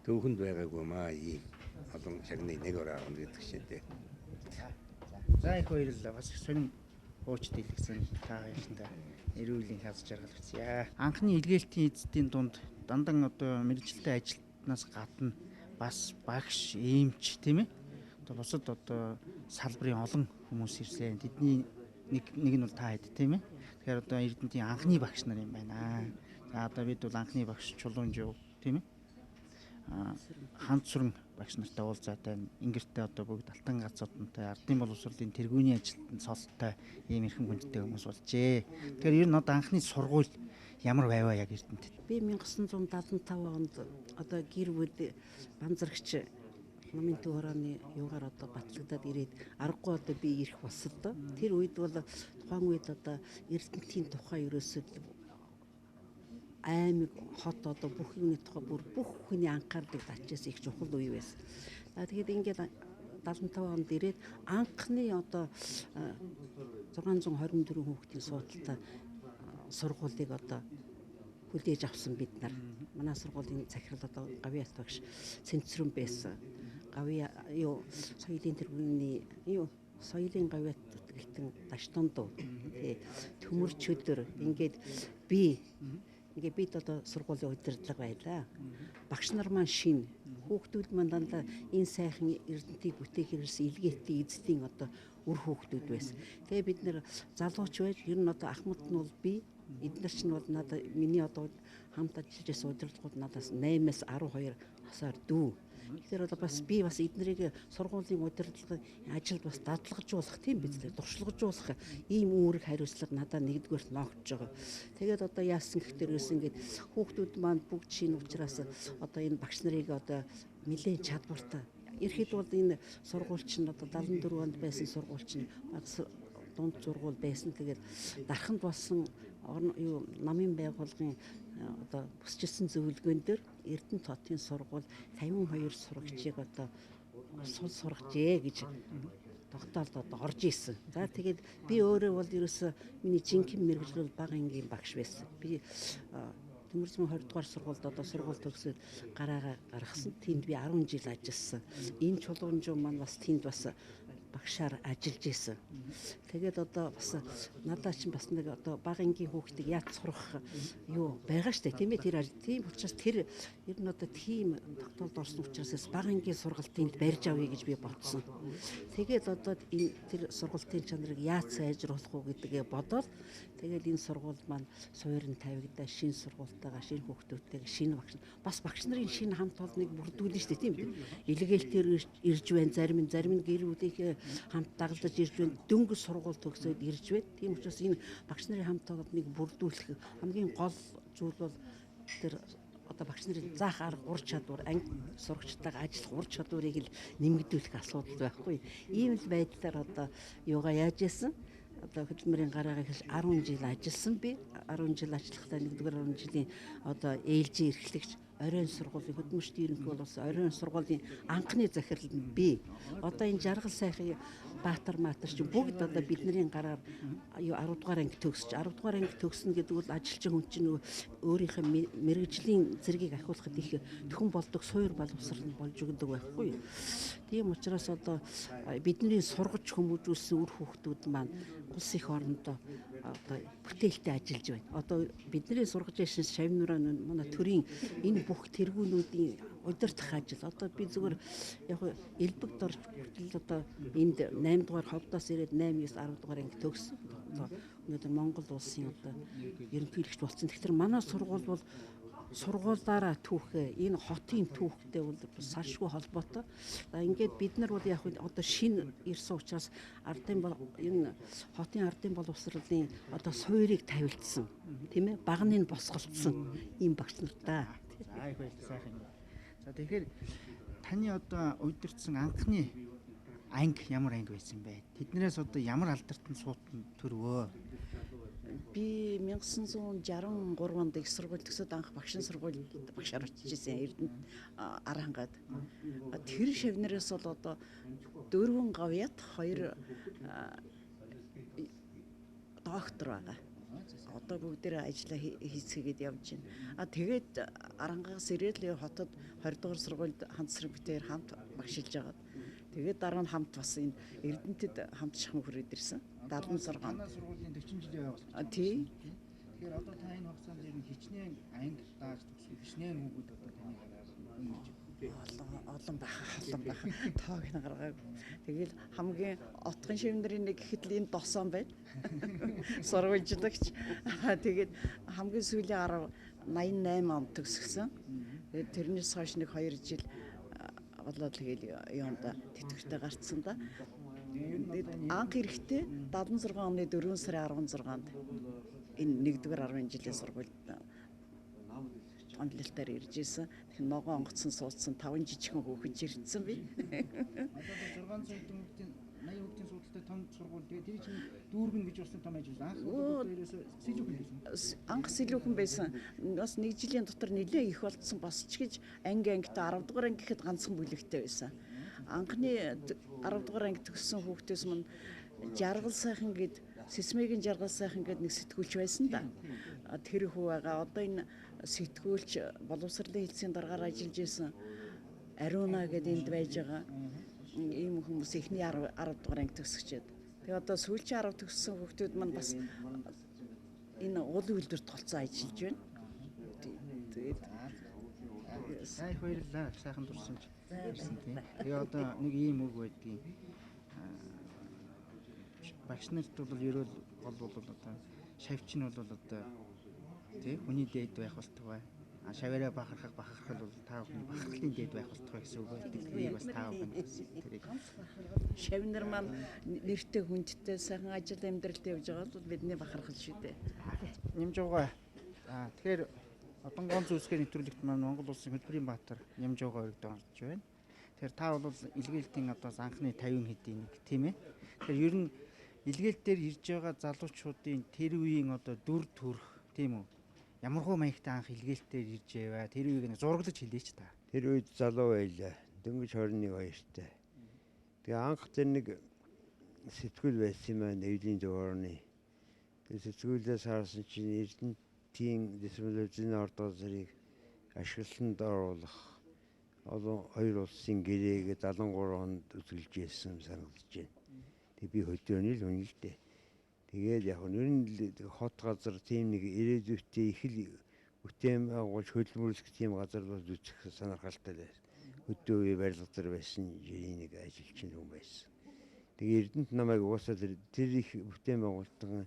Төвхөнд байгаагүй маа ийм олон шагныг нэг ороо авна гэдэг шинтэй. За их баярлалаа. Бас их сонин ууч дэлгэсэн та хоёртай эрүүлийн хаз жаргал хүсье. Анхны илгээлтийн эзэдийн дунд дандан одоо мэргэжилтэй ажилтнаас гадна бас багш, эмч тийм ээ. Одоо бусад одоо салбарын олон хүмүүс ирсэн. Тэдний нэг нь бол та хэд тийм ээ. Тэгэхээр одоо Эрдэнэтийн анхны багш нар юм байна. За одоо бид бол анхны багш Чулуунжив тийм ээ. Ханцүрэн багш нартай уулзаад байна. Ингэртэй одоо бүгд алтан гацуудтай ардын боловсролын тэргүүний ажилтнанд цолтой ийм эрхэм хүндтэй хүмүүс болжээ. Тэгэхээр ер нь одоо анхны сургууль ямар байваа яг Эрдэнэтэд? Би 1975 онд одоо гэр бүл банзарагч намын төв хорооны юугаар одоо батлагдаад ирээд аргагүй одоо би ирэх болсон л доо. Тэр үед бол тухайн үед одоо Эрдэнэтийн тухай ерөөсөө аймаг хот одоо бүх юуны тухай бүр бүх хүний анхаарлыг татчихсан их чухал үе байсан. За тэгээд ингээд 75 онд ирээд анхны одоо 624 хүүхдийн суудалтай сургуулийг одоо хүлээж авсан бид нар. Манай сургуулийн захирал одоо Гавьяат багш Цэнцрэн байсан. Гавья юу соёлын тэргүүний юу соёлын гавьяат гэлтэн Даштондуу тий Төмөр чөдөр ингээд би ингээ бид одоо сургуулийн удирдлага байлаа. Багш нар маань шинэ хүүхдүүд маань дандаа энэ сайхан Эрдэнэтийг бүтээх хэрэгсэн илгээтэй эзэдийн одоо үр хүүхдүүд байсан. Тэгээ бид нэр залууч байж ер нь одоо ахмад нь бол би эднэр чинь бол надад миний одоо хамт ажиллаж байсан удирдлагууд надаас 8-аас 12 насаар дүү. Тэгэхээр одоо бас би бас эднэрийг сургуулийн удирдлагын ажилд бас дадлагжуулах тийм биз дээ, туршлагажуулах ийм үүрэг хариуцлага надад нэгдүгээрт ноогдож байгаа. Тэгээд одоо яасан гэхээр ерөөс ингээд хүүхдүүд маань бүгд шинэ учраас одоо энэ багш нарыг одоо нэлээд чадвартай. Ерхэд бол энэ сургууль чинь одоо 74 онд байсан сургууль чинь дунд сургууль байсан. Тэгээд дарханд болсон юу намын байгууллагын одоо бүсчилсэн зөвлөгөөн дээр Эрдэнэт хотын сургууль 52 сурагчийг одоо сул сургажээ гэж тогтоолд одоо орж исэн. За тэгээд би өөрөө бол ерөөсөө миний жинхэнэ мэргэжил бол бага ангийн багш байсан. Би Төмөрзмөн 20 дугаар сургуульд одоо сургууль төгсөөд гараагаа гаргасан. Тэнд би 10 жил ажилласан. Энэ чулуунжуу маань бас тэнд бас багшаар ажиллаж исэн. Тэгээд одоо бас надад чинь бас нэг одоо бага ангийн хүүхдийг яаж сурах юу байгаа штэ тийм ээ тэр тийм учраас тэр ер нь одоо тийм тогтоолд орсон учраас бага ангийн сургалтыг барьж авъя гэж би бодсон. Тэгээд одоо энэ тэр сургалтын чанарыг яаж сайжруулах уу гэдгээ бодоод тэгээд энэ сургууль маань суурин тавигдаа шинэ сургуультайгаа шинэ хүүхдүүдтэйгээ шинэ багш бас багш нарын шинэ хамт олныг бүрдүүлнэ штэ тийм ээ. Илгээлтээр ирж байна зарим нь гэр бүлийнхээ хамт дагалдаж ирж байна. Дөнгөж сургууль төгсөөд ирж байна. Тийм учраас энэ багш нарын хамт олныг бүрдүүлэх хамгийн гол зүйл бол тэр одоо багш нарын заах арга ур чадвар, анги сурагчтайгаа ажиллах ур чадварыг л нэмэгдүүлэх асуудал байхгүй. Ийм л байдлаар одоо юугаа яаж яасан? Одоо хөдөлмөрийн гараагаа эхэлж 10 жил ажилласан би. 10 жил ажиллахдаа нэгдүгээр 10 жилийн одоо ээлжийн эрхлэгч оройн сургуулийн хөдөлмөрчдийн ерөнхий боловсон оройн сургуулийн анхны захирал нь би. Одоо энэ жаргал сайхан Баатар Маатар чинь бүгд одоо бидний гараар юу 10 дугаар анги төгсөж 10 дугаар анги төгснө гэдэг бол ажилчин хүн чинь өөрийнхөө мэргэжлийн зэргийг ахиулахад их төхөн болдог суур боловсрал нь болж өгдөг байхгүй. Тийм учраас одоо бидний сургаж хүмүүжүүлсэн үр хүүхдүүд маань улс их орондоо одоо бүтээлтэй ажиллаж байна. Одоо бидний сургаж ирсэн шавнураа манай төрийн энэ бүх тэргүүнүүдийн удирдах ажил. Одоо би зүгээр яг элбэг дорж хүртэл одоо энд 8 дугаар ховдоос ирээд 8, 9, 10 дугаар анги төгссөн. Одоо өнөөдөр Монгол улсын одоо ерөнхийлөгч болсон. Тэгэхээр манай сургууль бол сургуулаараа түүхээ энэ хотын түүхтэй бол салшгүй холбоотой. За ингээд бид нар бол яг одоо шинэ ирсэн учраас ардын энэ хотын ардын боловсролын одоо суурийг тавилдсан тийм ээ багныг босголцсон ийм багш нар та. За их баярлалаа сайхан юм. За тэгэхээр таны одоо удирдсан анхны анги ямар анги байсан бэ? Тэднээс одоо ямар алдартан суутан төрвөө? Би 1963 онд их сургууль төгсөөд анх багшин сургуульд багшаар очиж исэн Эрдэнэт Архангад. Тэр шавнарээс бол одоо 4 гавьяат 2 доктор байгаа. Одоо бүгдээрээ ажиллаа хийцгээгээд явж байна. А тэгээд Арангаас ирээд л хотод 20 дугаар сургуульд Ханцраг битээр хамт багшилж байгаад. Тэгээд дараа нь хамт бас энэ Эрдэнэтэд хамт шахам хүрээд ирсэн. 76 онд. Манай сургуулийн 40 жилийн байгуулалт. Тий. Тэгэхээр одоо та энэ хугацаанд ер нь хичнээн анги дааж төгсөх хичнээн хүүхэд одоо таны гараар өнгөрч олон байх, олон байх. Тоог нь гаргаагүй. Тэгэл хамгийн отгон шивнэрийн нэг гэхэд л энэ досон байна. Сургуульчлагч. Тэгээд хамгийн сүүлийн 10 88 онд төгсгсөн. Тэгээд тэрнээс хойш нэг 2 жил болоод тэгэл юунда тэтгэвртэй гарцсан да. Тэгээд анх ирэхдээ 76 оны 4 сарын 16-нд энэ 1-р 10 жилийн сургуульд онлолтоор ирж исэн. Тэгэхээр ногоон онгоцсон суудсан 5 жижигхэн хүүхэн жирдсэн би. Одоо 600 хэдэн хүүхдийн 80 хүүхдийн судалтай том сургууль. Тэгээд тэр чинь дүүргэн гэж болсон том ажил. Анх одоо ерөөсөө сэлүүхэн байсан. Анх сэлүүхэн байсан. Бас нэг жилийн дотор нэлээ их болцсон бас ч гэж анги ангитай 10 дугаар анги гэхэд ганцхан бүлэгтэй байсан. Анхны 10 дугаар анги төгссөн хүүхдээс мань жаргал сайхан гэд Сэсмэгийн жаргал сайхан гэд нэг сэтгүүлч байсан да. Тэр хүү байгаа. Одоо энэ сэтгүүлч боловсролын хэлтсийн даргаар ажиллаж исэн Ариуна гэд энд байж байгаа. Ийм хүмүүс эхний 10 дугаар анги төгсөчээд. Тэгээ одоо сүүлчийн 10 төгссөн хүүхдүүд маань бас энэ уул үйлдвэрт голцоо ажиллаж байна. Тэгээд За их баярлалаа. Сайхан дурсамж ирсэн тийм. Тэгээ одоо нэг ийм үг байдгийн. Багш нарт бол ерөөл гол бол одоо шавч нь бол одоо тий хүний дээд байх болтугай. А шаваараа бахархах бахархал бол та бүхний бахархлын дээд байх болтугай гэсэн үг байдаг. Тэрийг бас та бүхэн тэрийг шавнар маань нэртэй хүндтэй сайхан ажил амьдралд явж байгаа бол бидний бахархал шүү дээ. Нямжууга. А тэгэхээр Одонгоон зүйсгээр нэвтрүүлэгт маань Монгол улсын хөдөлмөрийн баатар Нямжууга өргөд орж байна. Тэгэхээр та бол илгээлтийн одоо анхны 50 хэдийн нэг тийм ээ. Тэгэхээр ер нь илгээлтээр ирж байгаа залуучуудын тэр үеийн одоо дүр төрх тийм үү? Ямархуу маягтай анх илгээлтээр ирж яваа тэр үеийг нэг зураглаж хэлээч та. Тэр үед залуу байлаа. Дөнгөж 21 хоёртай. Тэгээ анх тэр нэг сэтгүүл байсан юм аа эвлийн зөвөрний. Тэгээ сэтгүүлээс харсан чинь Эрдэнэтийн дисциплинийн ордоо зэрийг ашиглалтанд оруулах олон хоёр улсын гэрээгээ 73 онд үзэглэж байсан санагдаж байна. Тэгээ би хөдөөний л хүн л дээ. Тэгээд яг нь ер нь л хот газар тийм нэг ирээдүйтэй их л бүтээн байгуулж хөдөлмөрлөх тийм газар бол үзэх сонирхолтой байсан. Хөдөө үе барилга дээр байсан жирийн нэг ажилчин хүн байсан. Тэгээ Эрдэнэт намайг угаасаа тэр их бүтээн байгуулалтын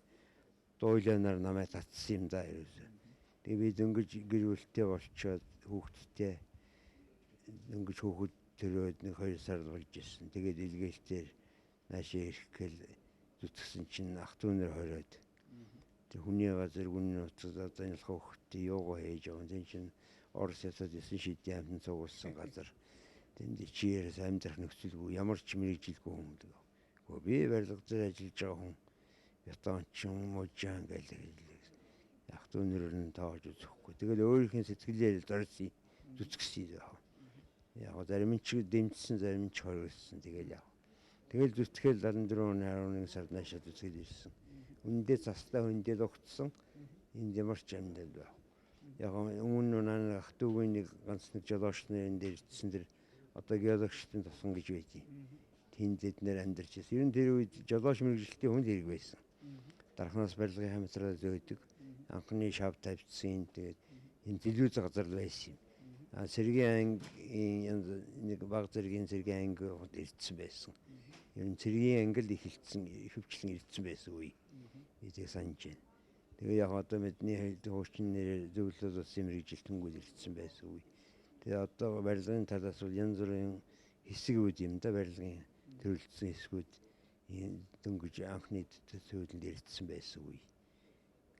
дууйлаанаар намайг татсан юм да ерөөсөө. Тэгээ би дөнгөж гэр бүлтэй болчоод хүүхэдтэй дөнгөж хүүхэд төрөөд нэг 2 сар болж исэн. Тэгээд илгээлтээр наашаа ирэх гээл зүтгэсэн чинь ах дүүнэр хориод. Тэр хүний газар гүний нууцад одоо энэ хүүхдтэй юугаа хийж байгаа юм. Тэн чинь Орос ясаад 9 шидийн амтан цугуулсан газар. Тэнд чиээрээс амьдрах нөхцөлгүй ямар ч мэрэгжилгүй хүн гэдэг. Гэхдээ би барилга дээр ажиллаж байгаа хүн бетончин мужаан гээл хэлээ. Ах дүүнэр нь тоож үзэхгүй. Тэгэл өөрийнх нь сэтгэлээр зорьсон зүтгэсэн юм. Яг зарим нь ч дэмжсэн, зарим нь ч хориглосон. Тэгэл яг. Тэгэл зүтгэл 74 оны 11 сард наашаа зүтгэл ирсэн. Үндэ цастаа хүндээ лугтсан. Энд ямар ч амьдрал байх. Яг өмнө нь ах дүүгийн нэг ганц нэг жолооч нэр энэ дээр ирсэн тэр одоо геологчдын тусган гэж байдیں۔ Тэнд эднэр нэр амьдарч байсан. Ер нь тэр үед жолооч мэргэжилтийн хүнд хэрэг байсан. Дархнаас барилгын хамтраа зөөдөг. Анхны шав тавьчихсан. Тэгээд энэ зэлүүз газар л байсан юм. А цэргийн ангийн нэг баг зэргийн цэргийн анги ирсэн байсан. Ер нь цэргийн анги л эхэлсэн, ихэвчлэн ирсэн байсан үе. Би санаж байна. Тэгээ яг одоо бидний хуучин нэрээр зөвлөл улсын мэргэжилтэнгүүд ирсэн байсан үе. Тэгээ одоо барилгын талаас бол янз бүрийн хэсгүүд юм да барилгын төрөлдсөн хэсгүүд дөнгөж анхны төсөөлөнд ирсэн байсан үе.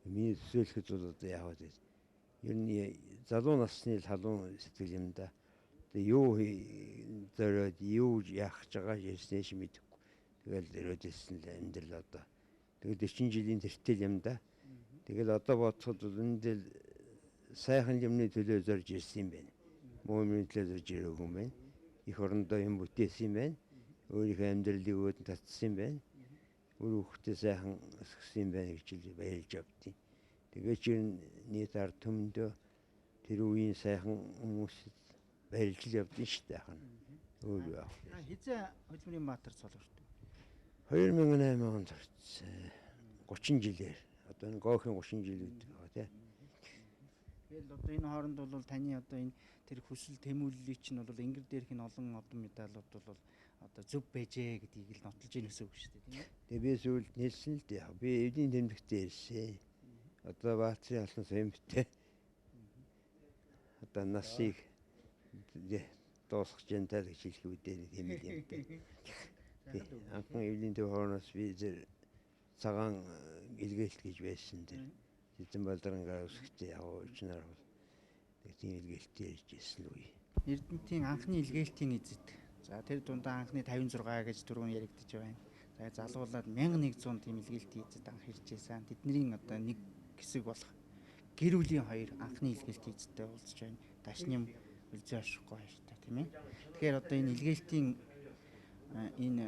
Миний төсөөлөхөд бол одоо яг вэ? Ер нь залуу насны л халуун сэтгэл юм да. Тэгээ юу зориод юу яах гэж байгаа ярьснээ ч мэдэхгүй. Тэгэл өрөөд ирсэн л амьдрал одоо. Тэгэл 40 жилийн тэртэл юм да. Тэгэл одоо бодоход бол энэ дэл сайхан юмны төлөө зорж ирсэн юм байна. Муу юмны төлөө зорж ирээгүй юм байна. Их орондоо юм бүтээсэн юм байна. Өөрийнхөө амьдралыг өөд татсан юм байна. Үр хүүхдээ сайхан өсгсөн юм байна гэж л баярлж явдیں۔ Тэгээд чи нийт ард түмэндөө тэр үеийн сайхан хүмүүс баярлж явдیں шүү дээ ахна. Өөр юу аах. Хизээ Хөдөлмөрийн Баатар цолгорт. 2008 онд орсон. 30 жилээр. Одоо энэ Гоохын 30 жил гэдэг ба тий. Тэгэл одоо энэ хооронд бол таны одоо энэ тэр хүсэл тэмүүллийг чинь бол ингэр дээрх нь олон олон медалууд бол одоо зөв байжээ гэдгийг л нотолж ийн гэсэн үг шүү дээ, тийм ээ. Тэгээ би сүүлд нэлсэн л дээ. Би эвлийн тэмдэгтээ ирсэн. Одоо Баатрын алсан соёмтой. Одоо насыг дуусгах жинтай гэж хэлэх үедээ тийм л юм дээ. Анхан эвлийн төв хоороноос би зэрэг цагаан илгээлт гэж байсан тэр. Эзэн Балдарангаар өсгөтэй яг уучнаар бол нэг тийм илгээлттэй ярьж ирсэн л үе. Эрдэнтийн анхны илгээлтийн эзэд. За тэр дундаа анхны 56 гэж түрүүн яригдж байна. За залгуулад 1100 тийм илгээлтийн эзэд анх ирж байсан. Тэдний одоо нэг хэсэг болох гэр бүлийн хоёр анхны илгээлтийн эзэдтэй уулзж байна. Дашним үлзээ оршихгүй хоёртой, тийм ээ. Тэгэхээр одоо энэ илгээлтийн энэ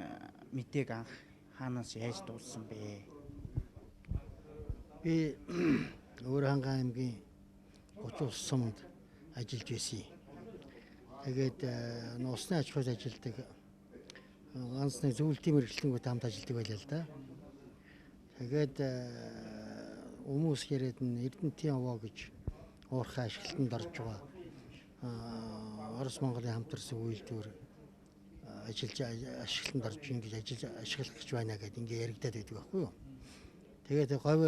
мэдээг анх хаанаас яаж дуулсан бэ? Би Өвөр-Хангай аймгийн 30 ус суманд ажиллаж байсан. Тэгээд усны аж ахуйд ажилладаг ганц нэг зөвлөлтийн мэргэжилтэнгүүд хамт ажилладаг байлаа л да. Тэгээд хүмүүс яриад нь Эрдэнтийн овоо гэж уурхай ашиглалтанд орж байгаа. Орос Монголын хамтарсан үйлдвэр ажиллаж ашиглалтанд орж ингэж ажиллаж ашиглах гэж байна гэдээ ингээ яригадаад байдаг байхгүй юу. Тэгээд говь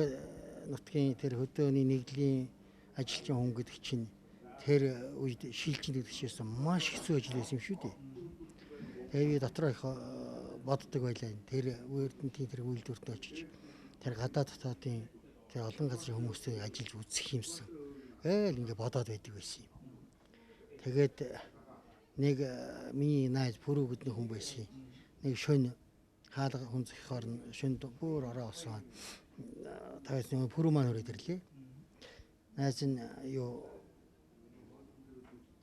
нутгийн тэр хөдөөний нэгдлийн ажилчин хүн гэдэг чинь тэр үед шилжин гэдэг чинь маш хэцүү ажил байсан юм шүү дээ. Тэгээ би дотроо их боддог байлаа. Тэр Эрдэнтийн тэр үйлдвэрт очиж тэр гадаад дотоодын тэр олон газрын хүмүүстэй ажиллаж үзэх юмсан. Ээл ингээ бодоод байдаг байсан юм. Тэгээд нэг миний найз Пүрүү гэдэг хүн байсан. Нэг шөнө хаалга хүн зөхөхөөр нь шөнд бүр ороо болсон. Тавьсан нэг Пүрүү маань хүрээд ирлээ. Найз нь юу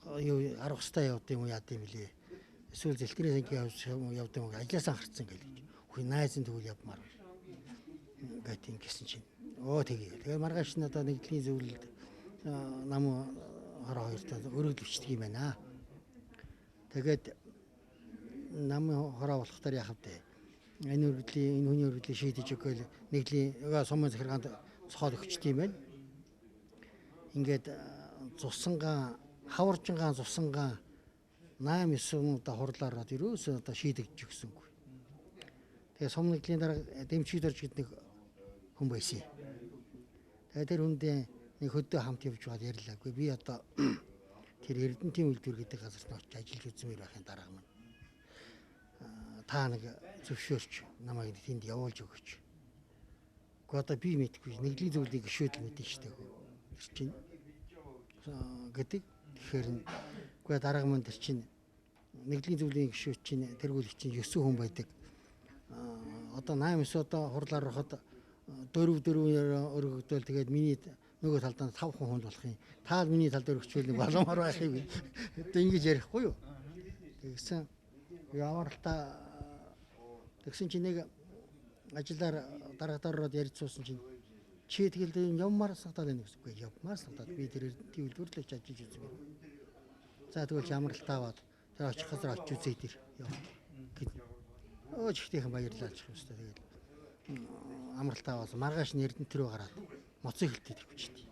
арга устай явд юм уу яад юм бэлээ. Эсвэл зэлтгэрээс анги явд юм уу ажилласаа гарцсан гэл. Үгүй найз нь тэгвэл явмаар гэт ингэсэн чинь. Оо тэгээ. Тэгээ маргааш нь одоо нэгдлийн зөвлөлд нам хороо хоёртой өргөдөл бичдэг юм байна. Тэгээд нам хороо болох дээр яхав дээ. Энэ өргөдлийн энэ хүний өргөдлийг шийдэж өгөөл нэгдлийн сумын захиргаанд цохоод өгчт юм байна. Ингээд зусангаан хаваржингаан зусангаан 8 9 удаа хурлаар ороод ерөөсөө одоо шийдэгдэж өгсөнгүй. Тэгээ сум нэгдлийн дараа дэмчид орж гэдэг нэг хүн байсан. Тэгээ тэр хүндээ нэг хөдөө хамт явж байгаад ярьлаа. Үгүй би одоо тэр Эрдэнтийн үйлдвэр гэдэг газарт очиж ажиллаж үзмээр байхын дарга маань. Та нэг зөвшөөрч намайг тэнд явуулж өгөөч. Үгүй одоо би мэдэхгүй нэгдлийн зөвлөлийн гишүүд л мэдэн штэ. Тэр чинь гэдэг. Тэгэхээр үгүй дарга маань тэр чинь нэгдлийн зөвлөлийн гишүүд чинь тэргүүлэх чинь 9 хүн байдаг. Одоо 8 9 одоо хурлаар ороход 4 4-ээр өргөгдөөл тэгээд миний нөгөө талдаа 5 хүн болох юм. Та л миний талд өргөчвөл боломоор байх юм. Одоо ингэж ярихгүй юу? Тэгсэн яваарлаа тэгсэн чинь нэг ажиллаар даргадаар ороод ярьж суусан чинь чи тэгэл явмаар санагдаад байна гэсэн. Үгүй явмаар санагдаад би тэр Эрдэнтийн үйлдвэрлэгч ажиллаж үзмээр. За тэгвэл амралт аваад тэр очих газар очиж үзье тэр. Гэт. Өө чихтэйхэн баярлалаа ч юм уу тэгэл амралт аваад маргааш нь Эрдэнэт рүү гараад моцыг хилтэй тавьчихсан.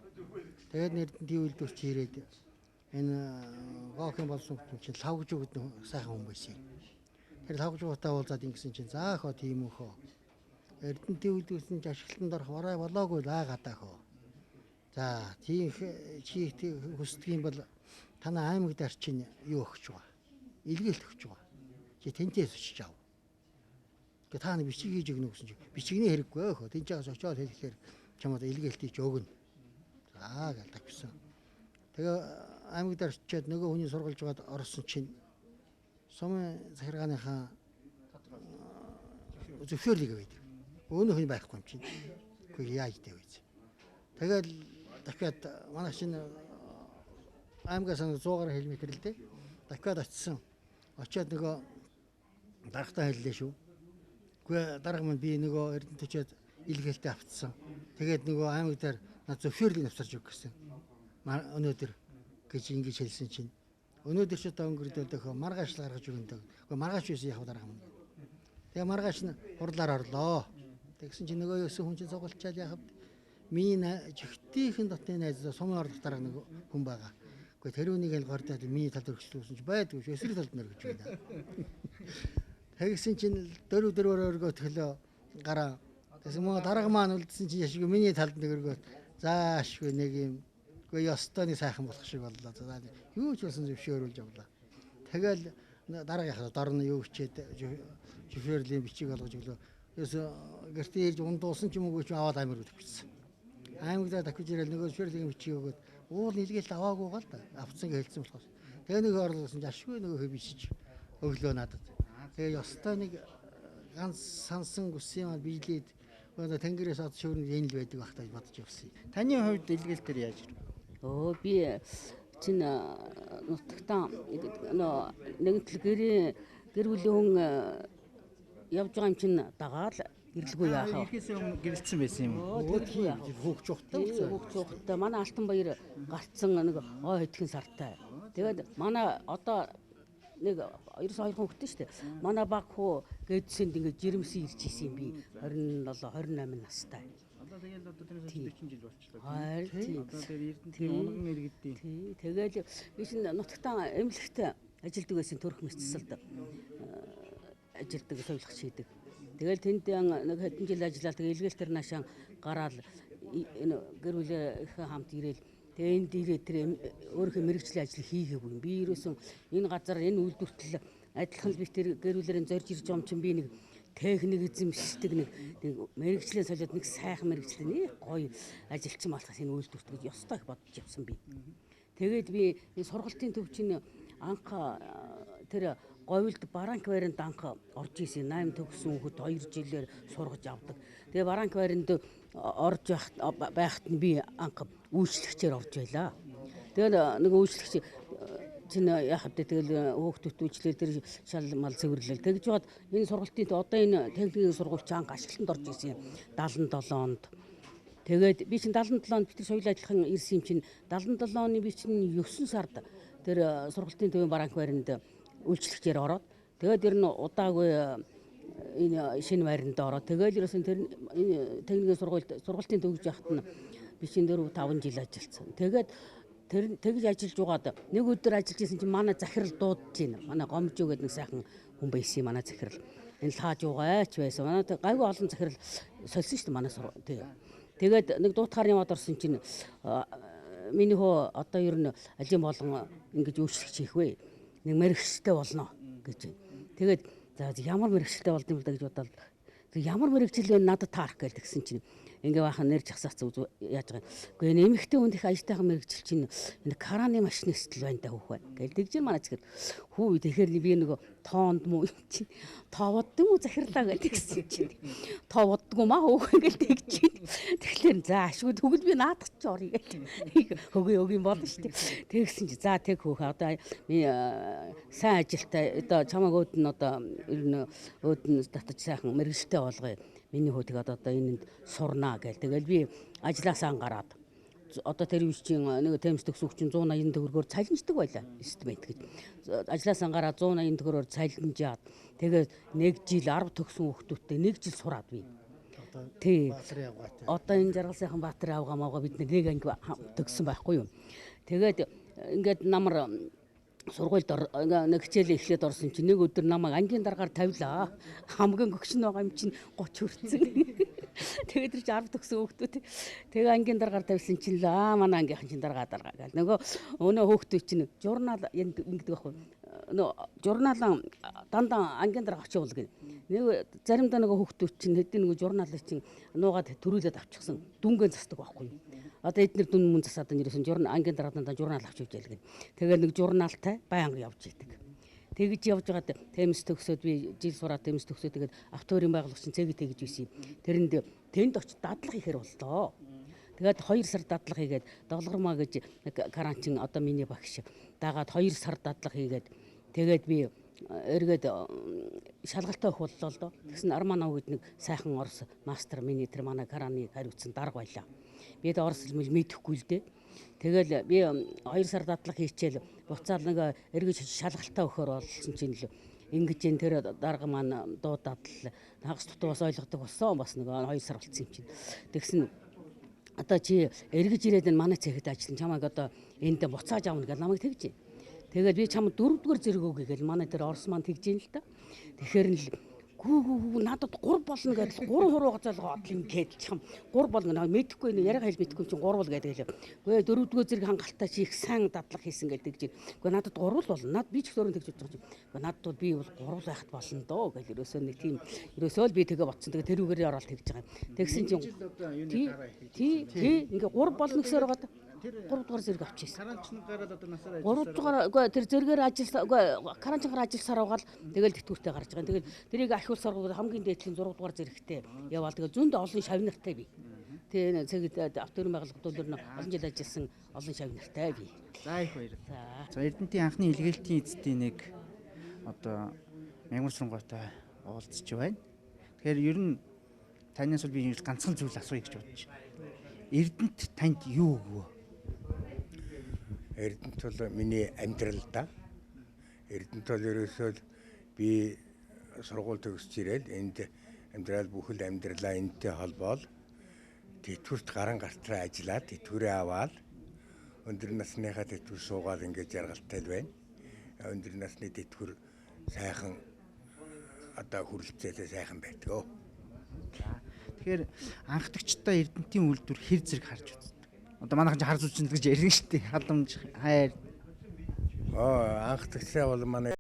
Тэгээд Эрдэнтийн үйлдвэрч ирээд энэ Гоохын болсон хүн чинь лавгжуу гэдэг сайхан хүн байсан юм. Тэр лавгжуутай уулзаад ингэсэн чинь заах хөө тийм үү хөө. Эрдэнтийн үйлдвэрсэн чинь ашиглалтанд орох бороо болоогүй л аагаадаа хөө. За тийм чи хүсдэг юм бол танай аймаг дээр чинь юу өгч байгаа. Илгээлт өгч байгаа. Чи тэнцээс очиж ав. Гэ та нэг бичиг хийж өгнө гэсэн чинь бичигний хэрэггүй хөө. Тэнцээс очиод хэлэхээр чамд илгээлтийг ч өгнө. За гэж тавьсан. Тэгээ аймаг дээр очиод нөгөө хүний сургалж байгаад орсон чинь сумын захиргааныхаа зөвшөөрлийг байдаг. Өөнөх нь байхгүй юм чинь. Үгүй яаж дээ вэ? Тэгэл дахиад манай чинь аймгаас 100 гаруй километр л дээ. Дахиад очисон. Очиод нөгөө дарагтаа хэллээ шүү. Үгүй дарга маань би нөгөө Эрдэнэт очиод илгээлтээ авцсан. Тэгээд нөгөө аймаг дээр над зөвшөөрлийг авчирч өг гэсэн. Өнөөдөр гэж ингэж хэлсэн чинь өнөөдөр ч одоо өнгөрдөлдөхөө маргааш л гаргаж өгөн дөө. Үгүй маргааш байсан яхав дарга маань. Тэгээ маргааш нь хурлаар орлоо. Тэгсэн чинь нөгөө өсөн хүн чинь цугулчаал яхав. Миний жигтийнхэн дотны найз сумын орлох дарга нэг хүн байгаа. Үгүй тэрүүнийг л гордоод миний талд өргөжлүүлсэн чи байдгүй шүү. Эсрэг талд нөргөж байна. Тэгсэн чинь 4-4-өөр өргөөт хөлөө гараа. Тэгсэн мөн дарга маань үлдсэн чинь яшгүй миний талд нэг өргөөт. Заашгүй нэг юм. Үгүй ёстой нэг сайхан болох шиг боллоо. За юу ч болсон зөвшөөрүүлж авлаа. Тэгэл дарга яхаа дорно юу хичээд зөвшөөрлийн бичиг олгож өглөө. Ерөөсө гэртээ ирж ундуулсан ч юм уу ч аваад аймаг руу төвчсөн. Аймагдаа давхиж ирэл нөгөө зөвшөөрлийн бичиг өгөөд уул нэлгээл аваагүй гал да. Авцсан гэж хэлсэн болохоос. Тэгээ нэг орлогосон чинь ашгүй нөгөө бичиж өглөө надад. Тэгээ ёстой нэг ганц сансан гүсийн маань биелээд одоо тэнгэрээс од шөөрн энэ л байдаг байх та гэж бодож явсан. Таны хувьд илгээлтээр яаж ирв? Өө би чинь нутагтаа нөө нэгэн тал гэрээ гэр бүлийн хүн явж байгаа юм чинь дагаал гэрлгүй яах вэ? Ихэсээ өмнө гэрэлтсэн байсан юм уу? Хөөгч ухтай болсон. Хөөгч ухтай. Манай Алтан баяр гарцсан нэг ой хэдхэн сартай. Тэгээд манай одоо нэг 92 хүүхдтэй шүү дээ. Манай баг хүү гэдсэнд ингээд жирэмсэн ирж исэн юм би 27 28 настай. Одоо тэгэл одоо тэрнээс 40 жил болчихлоо. Тийм. Одоо тэр Эрдэнэтийн унган иргэдийн. Тий. Тэгэл би чинь нутагтаа эмнэлэгт ажилдаг байсан төрөх мэсцэлд ажилдаг совилгоч хийдэг. Тэгэл тэнд нэг хэдэн жил ажиллаад тэгээ илгээлтэр наашаа гараал энэ гэр бүлийнхээ хамт ирээл тэгээ энд ирээд тэр өөрийнхөө мэрэгжлийн ажил хийгээгүй юм. Би ерөөсөн энэ газар энэ үйлдвэртэл адилхан л би тэр гэр бүлэрээ зорж ирж байгаа юм чинь би нэг техник эзэмшдэг нэг мэрэгжлийн солиод нэг сайхан мэрэгжлийн нэг гоё ажилчин болохос энэ үйлдвэрт гэж ёстой их бодож явсан би. Тэгээд би энэ сургалтын төв чинь анх тэр говьлд баранк байранд анх орж исэн 8 төгссөн хүүхэд 2 жилээр сургаж авдаг. Тэгээ баранк байранд орж байхад нь би анх үйлчлэгчээр орж байлаа. Тэгээд нэг үйлчлэгч чинь яах вэ тэгэл хүүхдүүд үйлчлэл тэр шал мал цэвэрлэл. Тэгж жоод энэ сургалтын одоо энэ техникийн сургуульч анх ашиглалтанд орж исэн 77 онд. Тэгээд би чинь 77 онд бид тэр соёл адилхан ирсэн юм чинь 77 оны би чинь 9 сард тэр сургалтын төвийн баранк байранд үйлчлэгчээр ороод тэгээд ер нь удаагүй энэ шинэ байранд ороод тэгэл ерөөсөн тэр энэ техникийн сургалтын төвж яхад нь би чинь 4 5 жил ажилласан. Тэгээд тэр тэгж ажиллаж байгаад нэг өдөр ажиллаж исэн чинь манай захирал дуудаж байна. Манай гомжоо гэдэг нэг сайхан хүн байсан манай захирал. Энэ лааж угаач байсан. Манай гайгүй олон захирал сольсон шүү дээ манай сургууль. Тий. Тэгээд нэг дуутахаар яваад орсон чинь миний хөө одоо ер нь алийн болгон ингэж үйлчлэгч хийх вэ? Нэг мэрэгчлээ болно гэж. Тэгээд за ямар мэрэгчлээ болд юм бэ гэж бодоод ямар мэрэгжил вэ надад таарах гээл тэгсэн чинь ингээ баахан нэр жагсаац яаж байгаа юм. Үгүй энэ эмэгтэй хүнд их аятайхан мэрэгжил чинь энэ краны машинист л байна да хүүхэ. Гээл тэгж манай захирал. Хүү тэгэхээр би нөгөө тоонд муу юм чинь тоо боддог уу захирлаа гээл тэгсэн чинь тоо боддгоо маа хүүхэ гээл тэгж чинь. Тэгэхээр за ашгүй тэгвэл би наадах чи орё гээл. Хөгүй өг юм болно шүү дээ. Тэгсэн чи за тэг хүүхэ одоо би сайн ажилтай одоо чамайг өөд нь одоо ер нь өөд нь татаж сайхан мэрэгжилтэй болгоё. Миний хүү тэгээд одоо энэнд сурнаа гээл. Тэгэл би ажлаасаа гараад одоо тэр үе чинь нэг темс төгсөх чинь 180 төгрөгөөр цалинждаг байлаа. Эстимейт гэж. Ажлаасаа гараад 180 төгрөгөөр цалинжаад тэгээд нэг жил 10 төгсөн хүүхдүүдтэй нэг жил сураад би. Тий. Одоо энэ жаргал сайхан Баатар авгаа маага бид нэг анги төгссөн байхгүй юу. Тэгээд ингээд намар сургуульд нэг хичээлээ эхлээд орсон чинь нэг өдөр намайг ангийн даргаар тавилаа. Хамгийн гөгшин байгаа юм чинь 30 хүрсэн. Тэгээд тэр чинь 10 төгсөн хүүхдүүд. Тэгээ ангийн даргаар тавьсан чинь л аа манай ангийнхан чинь даргаа гээл. Нөгөө өнөө хүүхдүүд чинь журнал ингэдэг байхгүй. Нөө журналан дандаа ангийн дарга очивол гэнэ. Нэг заримдаа нөгөө хүүхдүүд чинь хэдийн нөгөө журналыг чинь нуугаад төрүүлээд авчихсан. Дүнгийн засдаг байхгүй юу. Одоо эднэр дүн мөн засаад нэрсэн журнал ангийн дарга дандаа журнал авч явж ялгэн. Тэгээд нэг журналтай байнга явж идэг. Тэгж явж байгаад темс төгсөөд би жил сураад темс төгсөөд тэгээд авторын байгууллага чинь цэгэ тэгж ийсэн юм. Тэрэнд тэнд очиж дадлага ихээр боллоо. Тэгээд 2 сар дадлага хийгээд долгормаа гэж нэг карантин одоо миний багш дагаад 2 сар дадлага хийгээд тэгээд би Эргээд шалгалтаа өгөх боллоо л доо. Тэгсэн Арманов гэдэг нэг сайхан орос мастер миний тэр манай караны хариуцсан дарга байлаа. Би тэ орос хэл мэдэхгүй л дээ. Тэгэл би 2 сар дадлага хийчихэл буцаал нэг эргэж шалгалтаа өгөхөр болсон чинь л ингэж энэ тэр дарга маань дуудаад л хагас дутуу бас ойлгодог болсон, бас нэг 2 сар болцсон юм чинь. Тэгсэн одоо чи эргэж ирээд энэ манай цэхэд ажиллана, чамайг одоо энд буцааж авна гэж намайг тэгж. Тэгээд би чам 4-р зэрэг өгье гэж манай тэр орос маань тэгж юм л та. Тэгэхээр нь л гүү гүү гүү надад 3 болно гэдэл 3 хурууга золгоо одлын гэдэл чам 3 болно мэдэхгүй нэ яриа хэл мэдэхгүй чинь 3 бол гэдэг хэлээ. Үгүй 4-р зэрэг хангалттай чи их сайн дадлага хийсэн гэдэг чинь. Үгүй надад 3 л болно. Над би ч өөрөөр тэгж бодож байгаа чинь. Үгүй надад бол би бол 3 байхад болно доо гэл ерөөсөө нэг тийм ерөөсөө л би тэгээ ботсон. Тэгээ тэрүүгээр ороод тэгж байгаа юм. Тэгсэн чинь тий тий тий ингээ 3 болно гэсээр байгаа. 3 дугаар зэрэг авчихсан. Карантин гараад одоо насаар 3 дугаар үгүй тэр зэрэгээр ажилласан, үгүй карантингаар ажилласаар угаал тэгэл тэтгэвртэй гарч байгаа. Тэгэл тэрийг ахиулсаар хамгийн дээдлийн 6 дугаар зэрэгтэй яваал тэгэл зөнд олон шавь нартай би. Тэгээ цэгэд автөрийн байгууллага төлөр нь олон жил ажилласан олон шавь нартай би. За их баярлалаа. За Эрдэнтийн анхны илгээлтийн эзэдийн нэг одоо Мягмар уулзч байна. Тэгэхээр ер нь танаас бол би ганцхан зүйл асууя гэж бодож байна. Эрдэнэт танд юу өгвөө? Эрдэнэт бол миний амьдрал да. Эрдэнэт бол ерөөсөө би сургууль төгсөж ирээд энд амьдрал бүхэл амьдралаа энэтэй холбоол тэтгэврт гаран гартраа ажиллаад тэтгэврээ аваад өндөр насныхаа тэтгэвэр суугаад ингээд жаргалтай л байна. Өндөр насны тэтгэвэр сайхан одоо хүрэлцээтэй сайхан байдаг. Тэгэхээр анхдагчдаа Эрдэнэтийн үйлдвэр хэр зэрэг харж үздэг? Одоо манайхан ч харж үзсэн гэж ярина шүү дээ. Халамж, хайр. Анхдагчдаа бол манай